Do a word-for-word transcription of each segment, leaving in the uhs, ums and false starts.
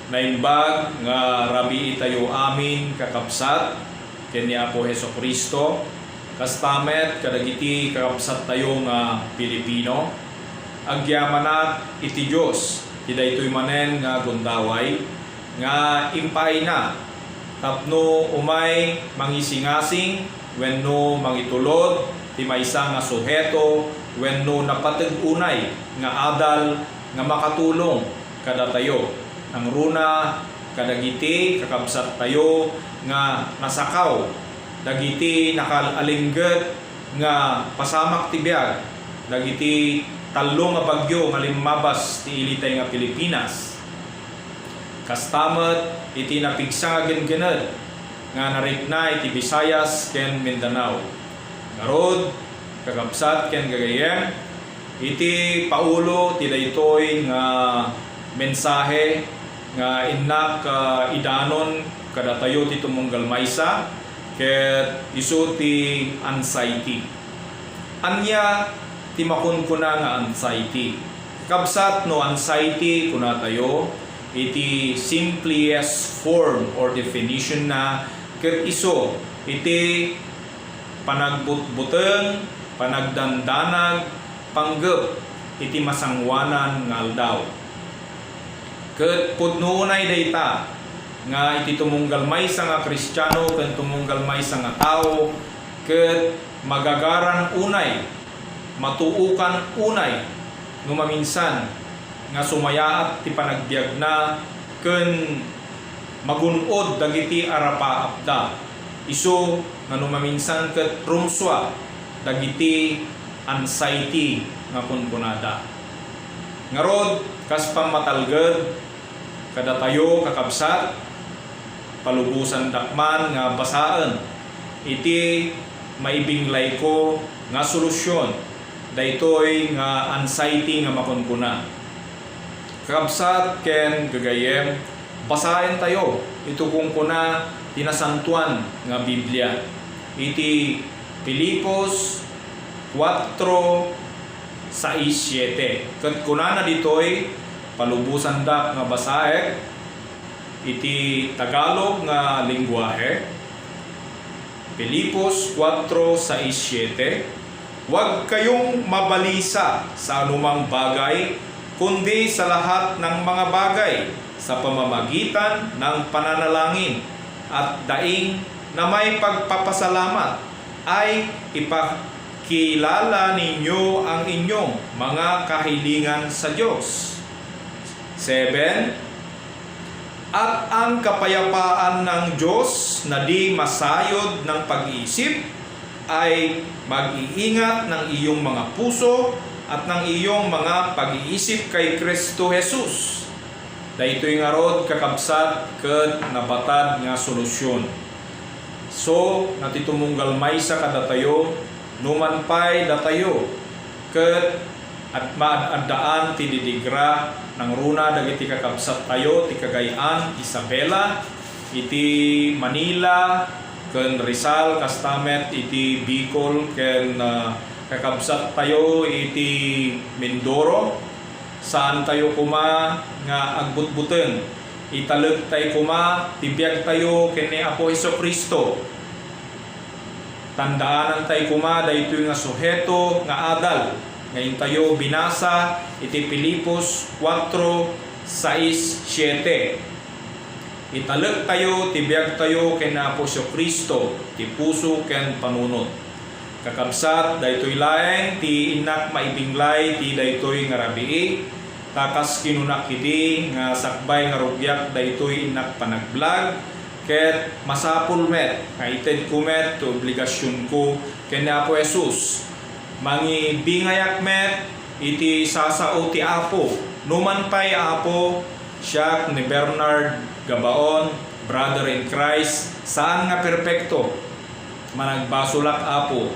Naimbag nga rabiitayo amin, kakabsat, ken ni Apo Jesu-Cristo, kasta met kadagiti kakabsattayo nga Pilipino. Agyamanak iti Dios ti daytoy manen nga gundaway nga impaayna tapno umay mangisingasing wenno mangitulod ti maysa nga suheto wenno napateg unay nga adal nga makatulong kadatayo, nangruna kadagiti kakabsattayo nga nasakaw dagiti nakaal-alingget nga pasamak ti biag dagiti tallo nga bagyo nga limmabas ti ilitay nga Pilipinas. Kasta met iti napigsa nga genggened nga narikna iti Visayas ken Mindanao. Ngarud, kakabsat ken gagayyem, iti paulo ti daytoy nga mensahe nga innak, ah, idanon kadatayo ti tumunggal maysa, ket isu ti anxiety. Ania ti makunkuna nga anxiety? Kabsat, no anxiety, kunatayo, iti simplest form or definition na, ket isu iti panagbutbuteng, panagdandanag, panggep iti masangoanan nga aldaw. Ket pudno unay dayta nga iti tumunggal maysa nga Kristiano ken tumunggal maysa nga tao ket magagaran unay, matuokan unay no maminsan nga sumayaat ti panagbiagna ken magun-od dagiti arapaapda. Isu nga no maminsan ket rumsua dagiti anxiety nga kunkunada. Ngarud, kas pammatalged kadatayo, kakabsat, palubosandak man nga basaen iti maibinglayko nga solusyon daytoy nga anxiety nga makunkuna. Kakabsat ken gagayyem, basaentayo iti kunkuna ti Nasantoan nga Biblia iti Filipos kuatro, sais, siete. Ket kunana ditoy, palubosandak nga basaek iti Tagalog nga lengguahe, Filipos kuatro, sais, siete, "Huwag kayong mabalisa sa anumang bagay, kundi sa lahat ng mga bagay, sa pamamagitan ng pananalangin at daing na may pagpapasalamat, ay ipakilala ninyo ang inyong mga kahilingan sa Diyos." Seven, "At ang kapayapaan ng Diyos na di masayod ng pag-iisip ay mag-iingat ng iyong mga puso at ng iyong mga pag-iisip kay Kristo Jesus." Daytoy ngarud, kakabsat, ket nabatad nga solusyon. So, natitumunggal maysa kadatayo, numan pay datayo, ket at maad-addaan ti didigra, nangruna dagiti kakabsattayo ti Cagayan, Isabela, iti Manila, ken Rizal, kasta met iti Bicol, ken, ah, kakabsattayo iti Mindoro. Saantayo koma nga agbutbuteng. Italektayo koma ti biagtayo ken ni Apo Jesu-Cristo. Tandaanantayo koma daytoy nga suheto nga adal nga intayo binasa iti Filipos kuatro, sais, siete. Italektayo ti biagtayo ken ni Apo Jesu-Cristo ti puso ken panunot. Kakabsat, daytoy laeng ti innak maibinglay ti daytoy nga rabii, ta kas kinunak idi nga sakbay nga rugiak daytoy innak panagbiag, ket masapul met nga itedko met ti obligasionko ken ni Apo Jesus. Mangibingayak met iti sasao ti Apo. Numan pay, Apo, siak ni Bernard Gabaon, brother in Christ, saan nga perpekto. Managbasolak, Apo.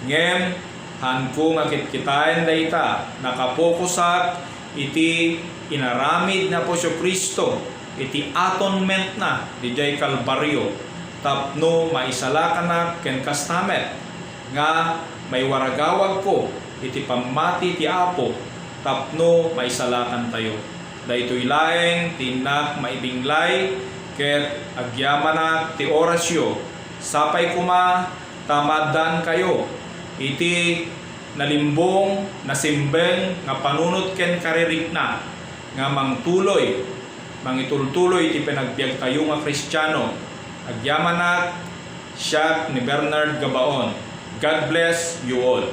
Ngem, haanko nga kitkitaen dayta. Nakapokusak iti inaramid ni Apo Jesu-Cristo iti atonement-na didiay Kalbario tapno maisalakanak ken kasta met nga maiwaragawagko iti pammati ti Apo tapno maisalakantayo. Daytoy laeng ti innak maibinglay ket agyamanak ti orasyo. Sapay koma ta maaddaankayo iti nalimbong, nasimbeng nga panunot ken karirikna nga mangtuloy, mangitultuloy ti panagbiagtayo nga Kristiano. Agyamanak, siak ni Bernard Gabaon. God bless you all.